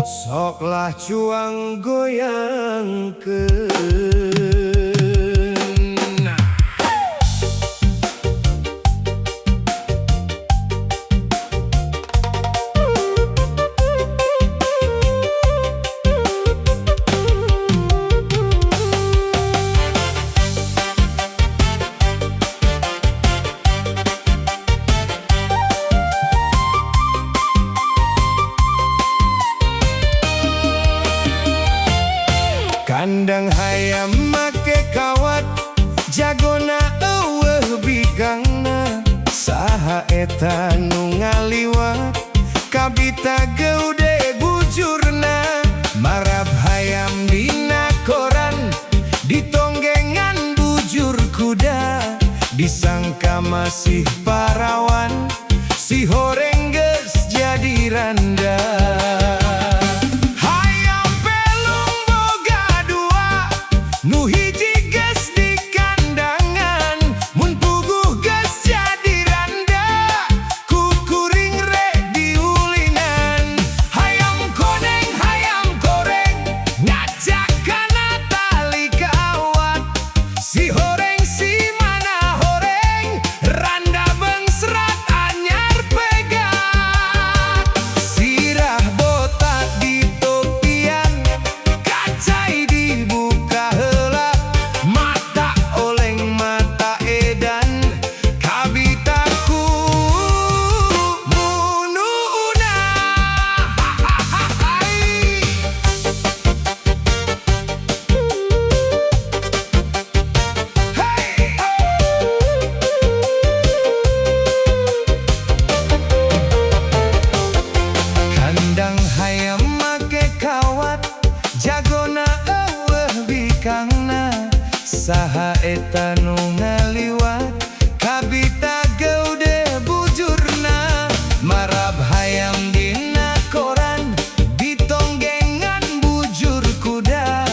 Soklah cuang goyangkeun. Kandang hayam make kawat, jagona euweuh bikangna. Saha eta nu ngaliwat, kabita geude bujurna. Marab hayam dina koran, ditonggengan bujur kuda. Disangka masih parawan, si horeng geus jadi randa. Hayam pelung boga dua, nu hiji geus di kandangan. Mun puguh geus jadi randa, ku kuring rek diulinan. Hayam koneng, hayam goreng, ngajak kana tali kawat. Si horeng si mana horeng, randa bengsrat anyar pegat. Sirah botak ditopian, kacai dibuka heula. Mata oleng mata edan, kabita ku bunuhna. Hey! Kandang hayam make kawat, jagona euweuh bikangna. Saha eta nu ngaliwat, kabita geude bujurna. Marab hayam dina koran, ditonggengan bujur kuda.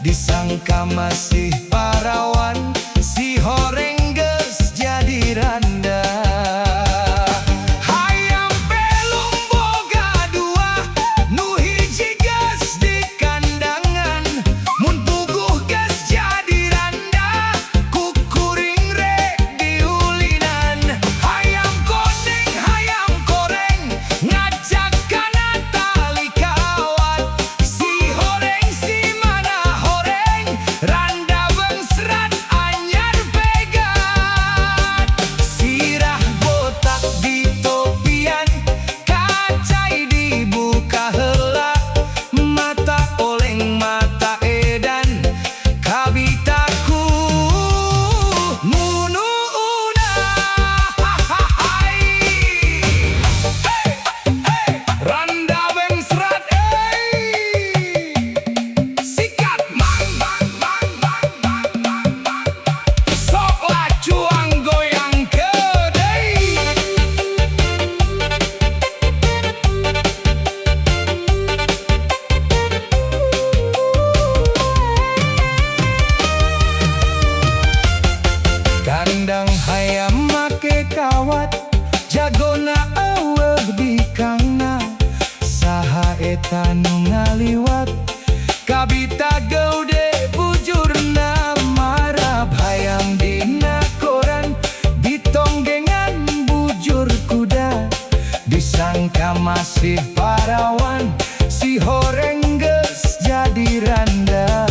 Disangka masih parawan, si horeng geus jadi randa. Hayam pelung boga dua, nu hiji geus di kandangan. Mun puguh geus jadi randa, ku kuring rek diulinan. Hayam koneng, hayam goreng, ngajak kana tali kawat. Si horeng si mana horeng, randa bengsrat anyar pegat. Sirah botak ditopian, kacai dibuka heula. Mata oleng mata edan, kabita ku bunuhna. Hey, hey, randa bengsrat, hey. Sikat mang mang mang mang mang mang mang. Soklah cuang goyangkeun deui. Kandang hayam make kawat, jagona euweuh bikangna. Saha eta nu ngaliwat, kabita geude bujurna. Marab hayam dina koran, ditonggengan bujur kuda. Disangka masih parawan, si horeng geus jadi randa.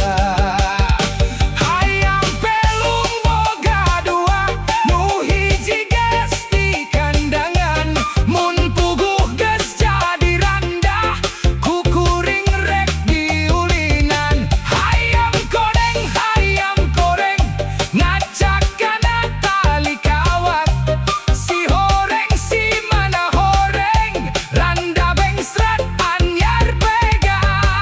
Hayam pelung boga dua, nu hiji geus di kandangan. Mun puguh geus jadi randa, ku kuring rek diulinan. Hayam koneng, hayam goreng, ngajak kana tali kawat. Si horeng si mana horeng, randa bengsrat anyar pegat.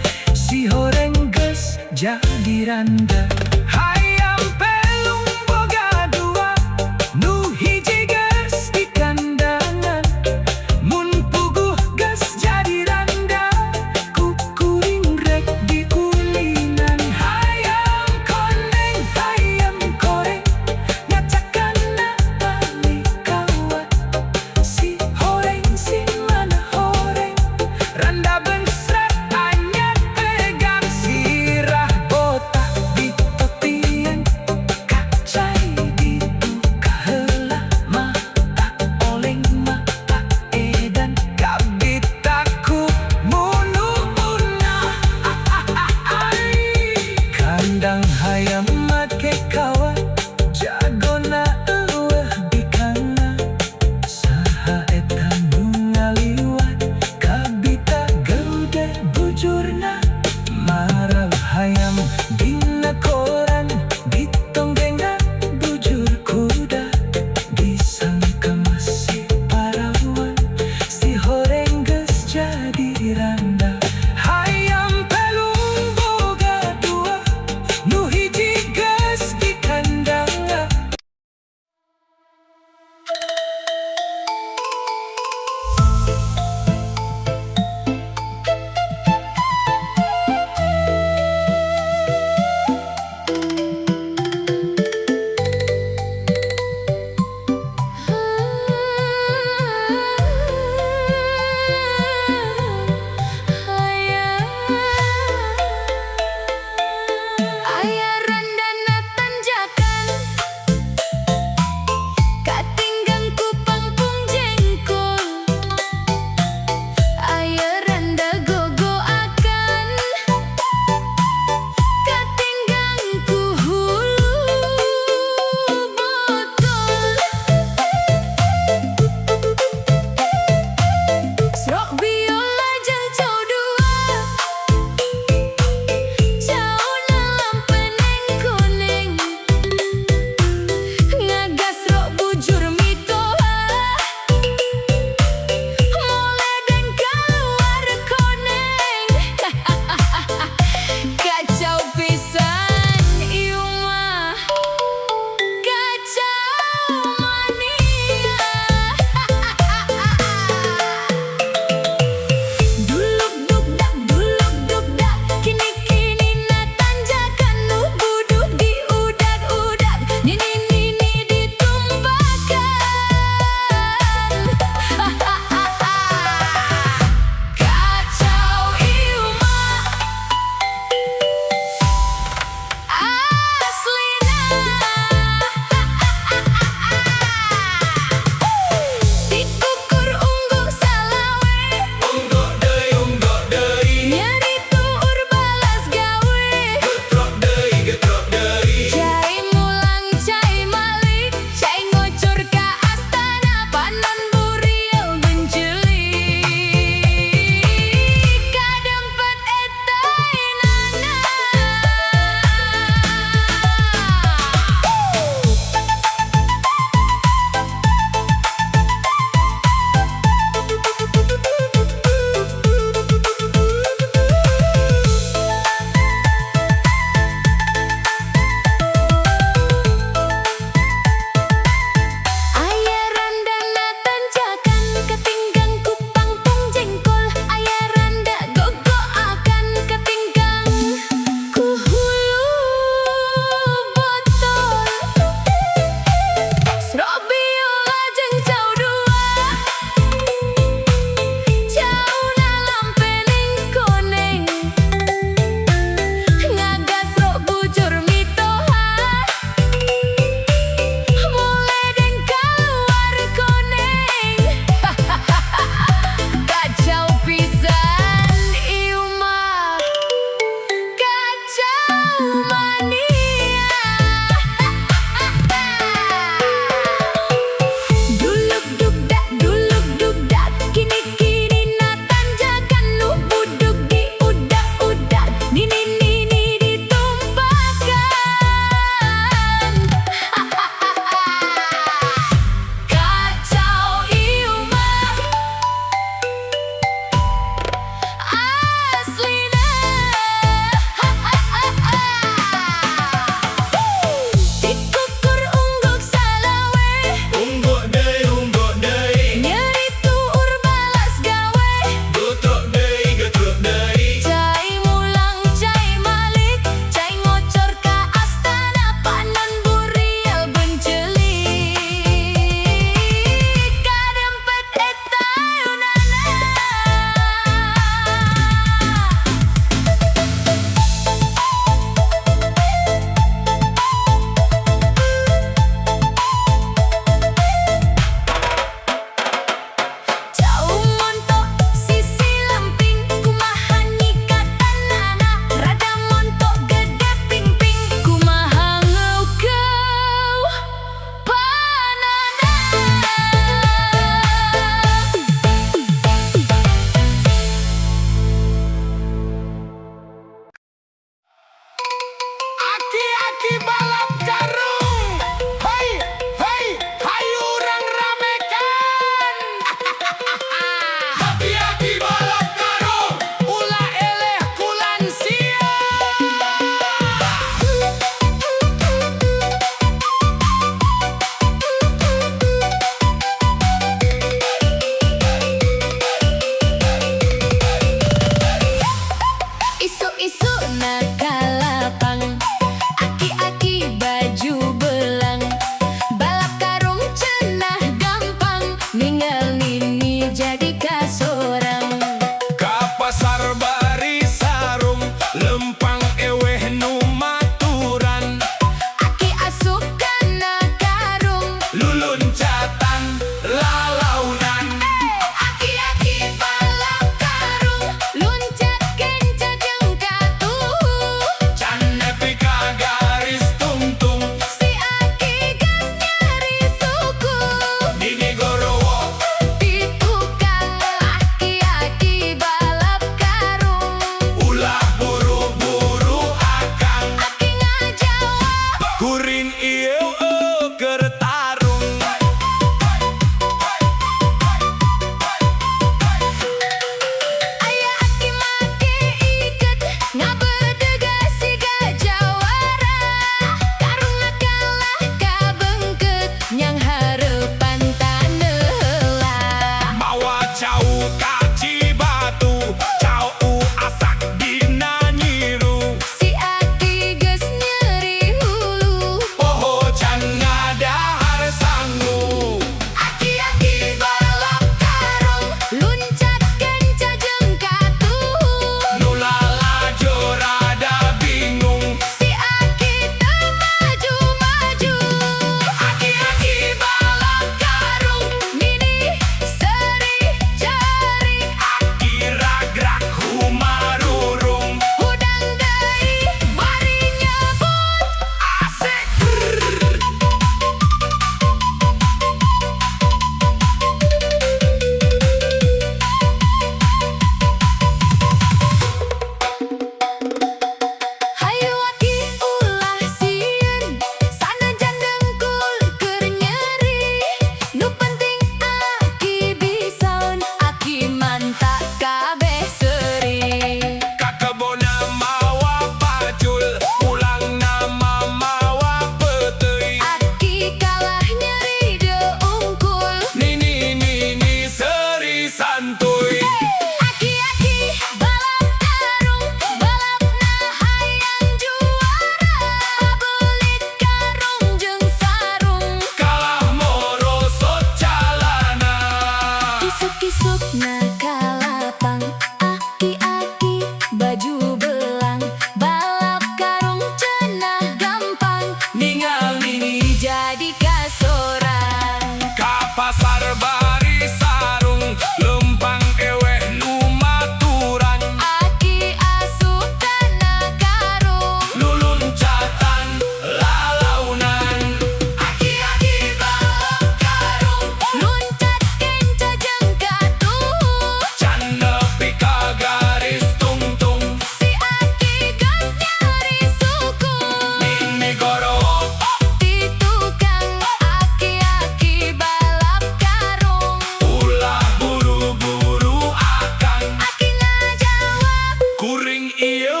Pasar bari sarung, lempang eweh nu maturan. Aki asup kana karung. Luluncatan lalaunan. Aki-aki balap karung, luncat kenca jeung katuhu. Can nepi ka garis tungtung. Si Aki geus nyeri suku. Nini gorowok. Di tukang aki-aki balap karung. Ulah buru-buru, akang. Aki ngajawab. Kuring ieu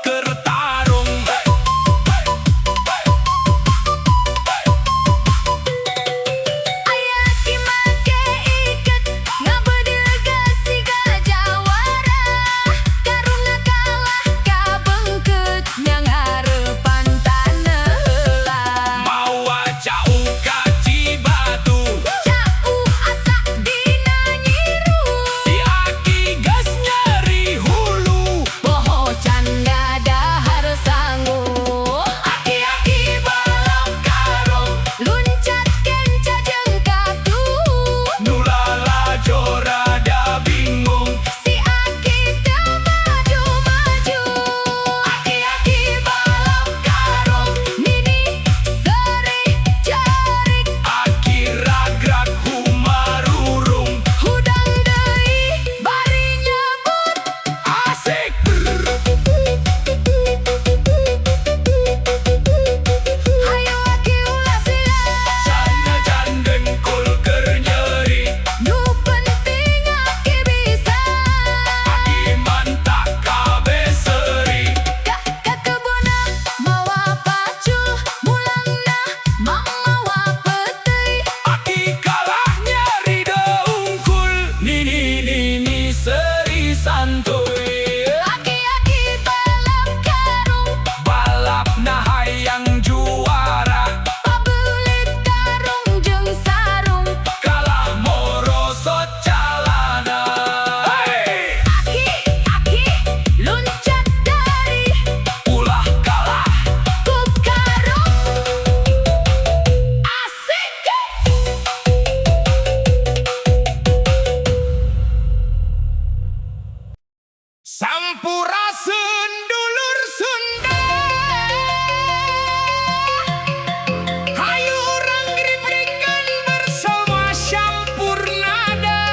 keur tarung. Aya aki make iket, ngabedil geus siga jawara. Karungna kalah ka beungkeut, nyanghareupan taneuh heula. Mawa cau ka Cibatu. Cau asa dina nyiru. Si aki geus nyeri hulu. Poho can ngadahar sangu. Aki-aki balap karung, luncat kenca jeung katuhu. Nu lalajo rada bingung. Si Aki teu maju-maju. Aki-aki balap karung. Nini seurih cerik. Aki ragrag humarurung. Hudang deui bari nyebut. Asik. Hayu Aki, ulah silap. Sanajan dengkul keur nyeri. Nu penting Aki bisa. Aki mantak kabeh seuri. Ka kebonna mawa pacul, mulangna mawa peuteuy. Aki kalah nyeri dengkul. Nini nini seuri santuy. Aki-aki balap karung, Balapna hayang juara. Pabeulit karung jeung sarung. Kalah morosot calana. Hey! Aki aki luncat dari. Ulah kalah ku karung. Asik. Sampurasun, dulur Sunda. Hayu urang gribrigkeun bersama Sampurnada.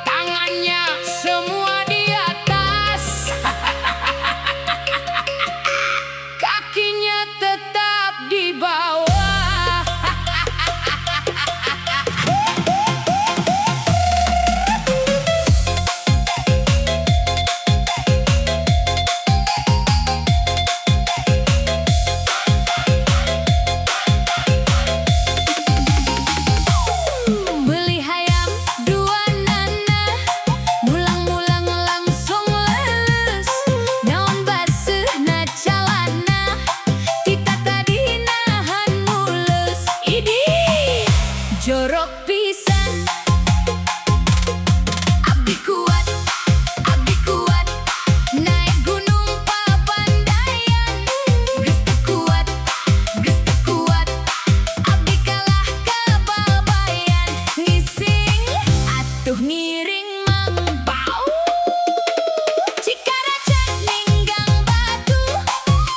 Tangannya semua di atas, kakinya tetap di bawah. Beli hayam dua nana, mulang-mulang langsung leuleus. Naon baseuhna calana, kita tadi nahan muleus. Idih, jorok pisan. Abdi kuat, abdi kuat, naik gunung Papandayan. Geus teu kuat, geus teu kuat, abdi kalah ka babayan. Ngising atuh ngiring Mang Bau. Cikaracak ninggang batu,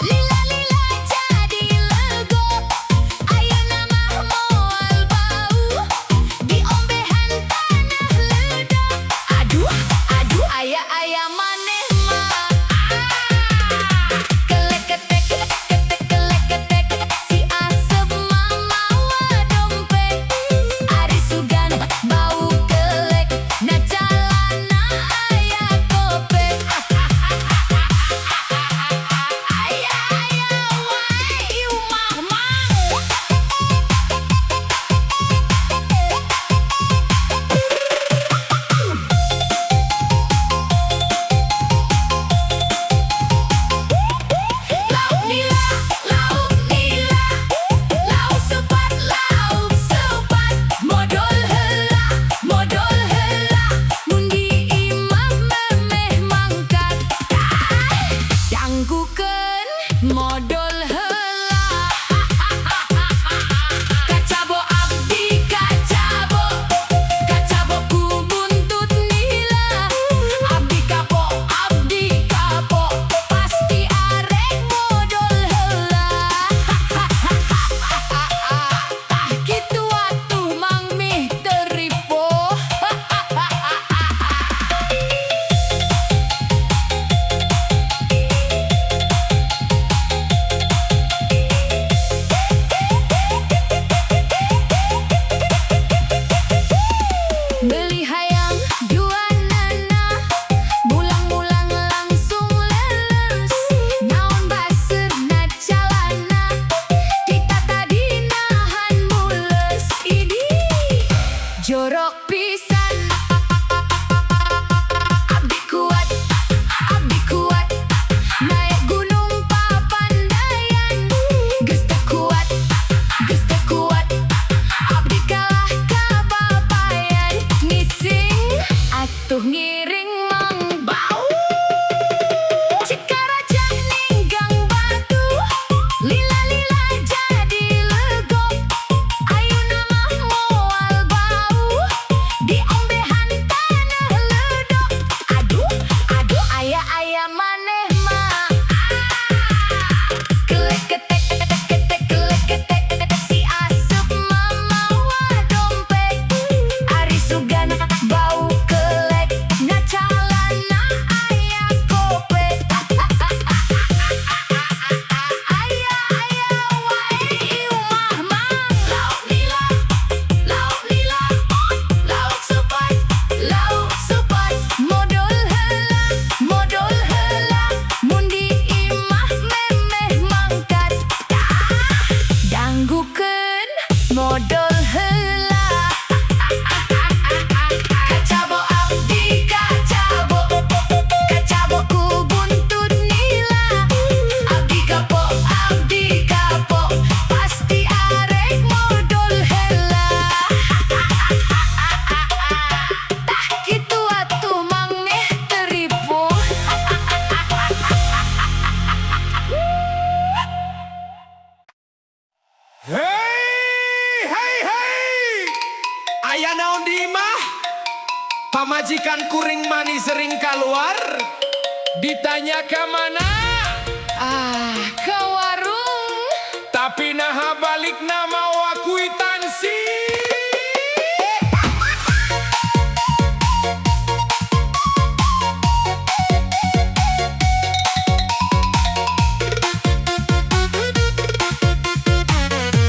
lila-lila jadi legok. Ayeuna mah moal bau. Modol heula. Kacabok abdi kacabok, kacabok ku buntut nila. Abdi kapok, abdi kapok, pasti arek modol heula. Tah kitu atuh, Mang, meh teu ripuh. Hei, hei, hei. Aya naon di imah? Pamajikan kuring mani sering keluar. Ditanya ke mana? Ah, ke warung. Tapi naha balikna mawa kuitansi?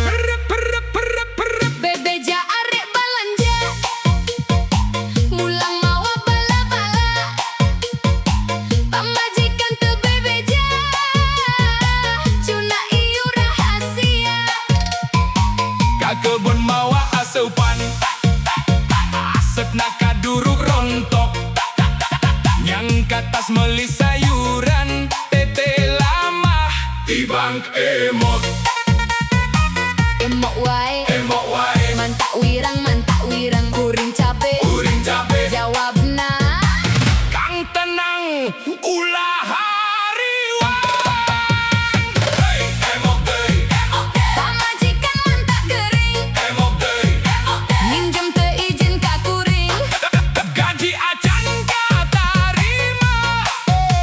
Perep, perep, perep, perep. Bebeja arek balanja, mulang mawa bala-bala. Pamajikan teu bebeja, cuna ieu rahasia. Ka kebon mawa aseupan, aseupna kaduruk rontok. Nyangka tas meuli sayuran, tete lamah di bank emok. Emok wae. Emok wae. Mantak wirang, mantak wirang, kuring cape. Kuring cape. Jawabna, Kang, tenang, ulah hariwang. Hey, emok deui. Pamajikan mantak gering. Emok deui. Minjem teu izin ka kuring. Gaji acan katarima,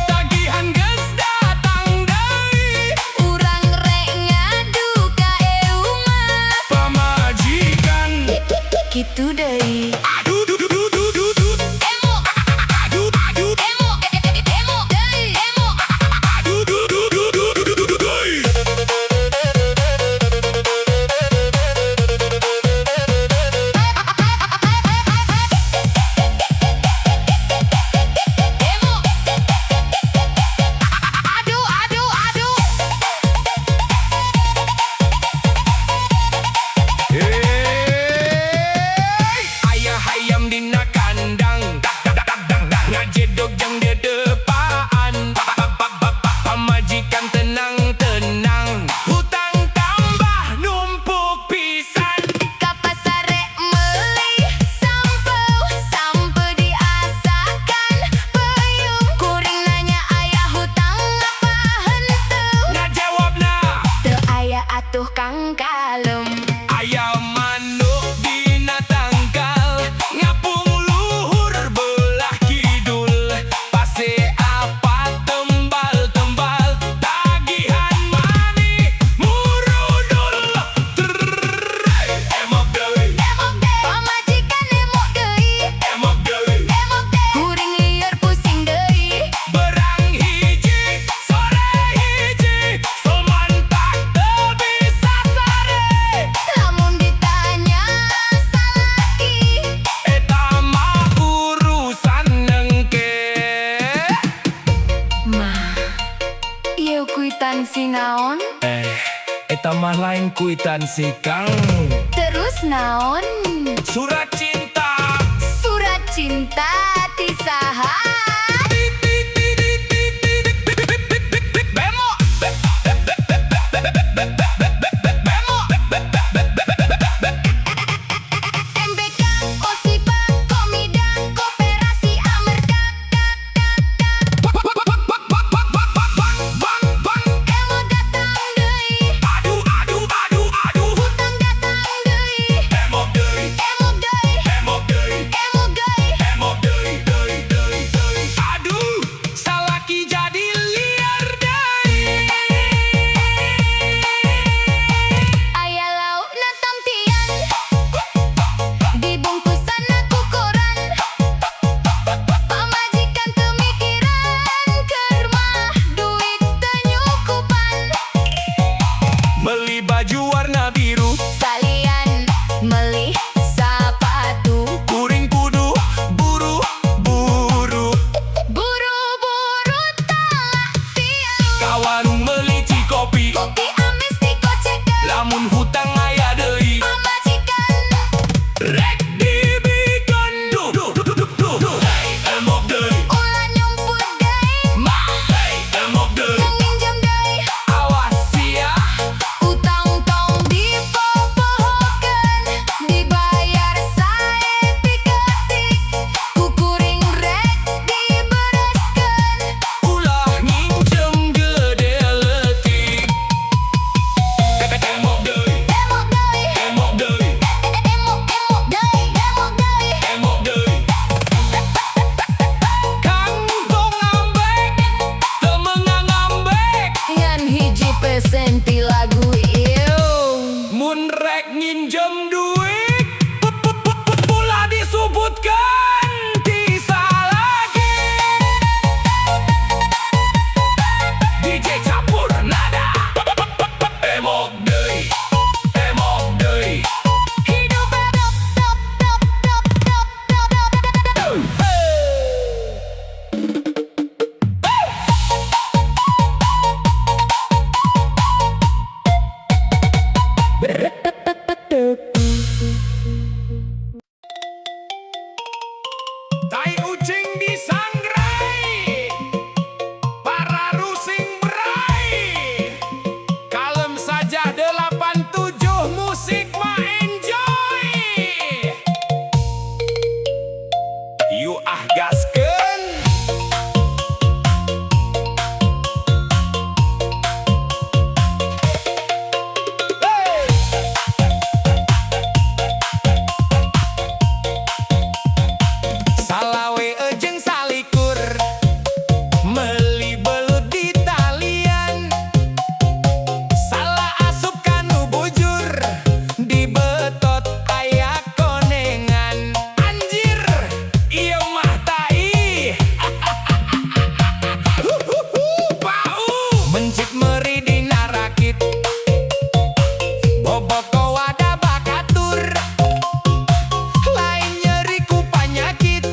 tagihan geus datang deui. Urang rek ngadu ka euma. Pamajikan Kitu deui. Aduh duh duh duh duh duh. Emok. Aduh aduh. Emok, emok deui, emok. Aduh duh duh duh duh duh duh duh. Emok. Aduh, aduh, aduh. Hey, aya hayam dina kandang, ngajedog jang dedepaan. Pamajikan tenang tenang, hutang tambah numpuk pisan. Ka pasar rek meuli sampeu, sampeu diasakan peuyeum. Kuring nanya aya hutang apa henteu? Ngajawabna, Teu aya atuh, Kang, kalem. Aya manuk dina tangkal ngapung luhur belah kidul. Pase apa tembal-tembal, tagihan mani murudul. Trrrr, emok deui. Emok deui. Pamajikan emok deui. Emok deui. Emok deui. Kuring lieur pusing deui. Berang hiji, sore hiji, somantak teu bisa sare. Lamun ditanya salaki, Eta mah urusan engke. Mah, ieu kuitansi naon? Eh, eta mah lain kuitansi, Kang. Terus naon? Surat cinta. Surat cinta ti saha? Bemo. Bemo. MBK, Osipa, Komida, Koperasi Amerka. Bang bang bang. Emok datang deui. Aduh aduh aduh aduh. Hutang datang deui. Emok deui. Emok deui. Emok deui. Emok deui. Emok deui deui deui deui. Minjem duit ulah disebutkan ti salaki. DJ campur nada. Emok deui, emok deui. Hidup top top top top top top top. Hey. Tai ucing disangrai, para rusing berai. Kalem saja 87 musik mah enjoy. Yuk ah, gaskeun. Hey! 25 jeung 21 meli belut di talian, salah asup kanu bujur, dibetot aya konengan. Anjir, ieu mah tai. Huhuhu, bau mencit meri dina rakit, boboko wadah bakatur, lain nyeri ku panyakit,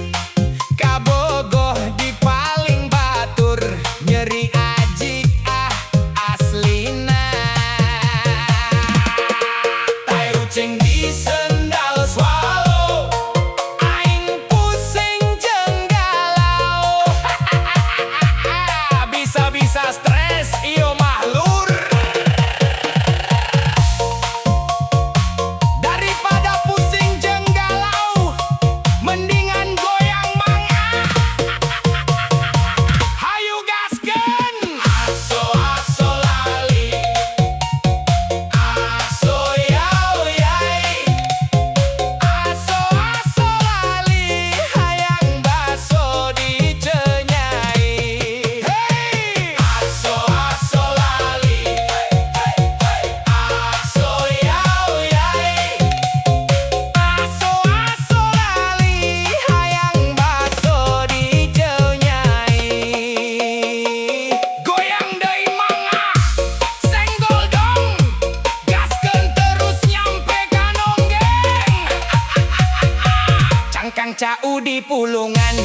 kabogoh di paling batur, nyeri ajik ah aslina. Tai ucing di sendal swallow, aing pusing jeung galau, bisa-bisa stres ieu mah, lur. Daripada pusing jeung galau, mendingan goyang, mang, ah. Hayu gaskeun. Aso aso lali, aso yau yai, aso aso lali, hayang baso dicenyai. Hey, aso aso lali, aso yau yai, aso aso lali, hayang baso dicenyai. Goyang deui, mang, ah. Senggol dong. Gaskeun terus nyampe ka nonggeng. Cangkang cau di pulungan.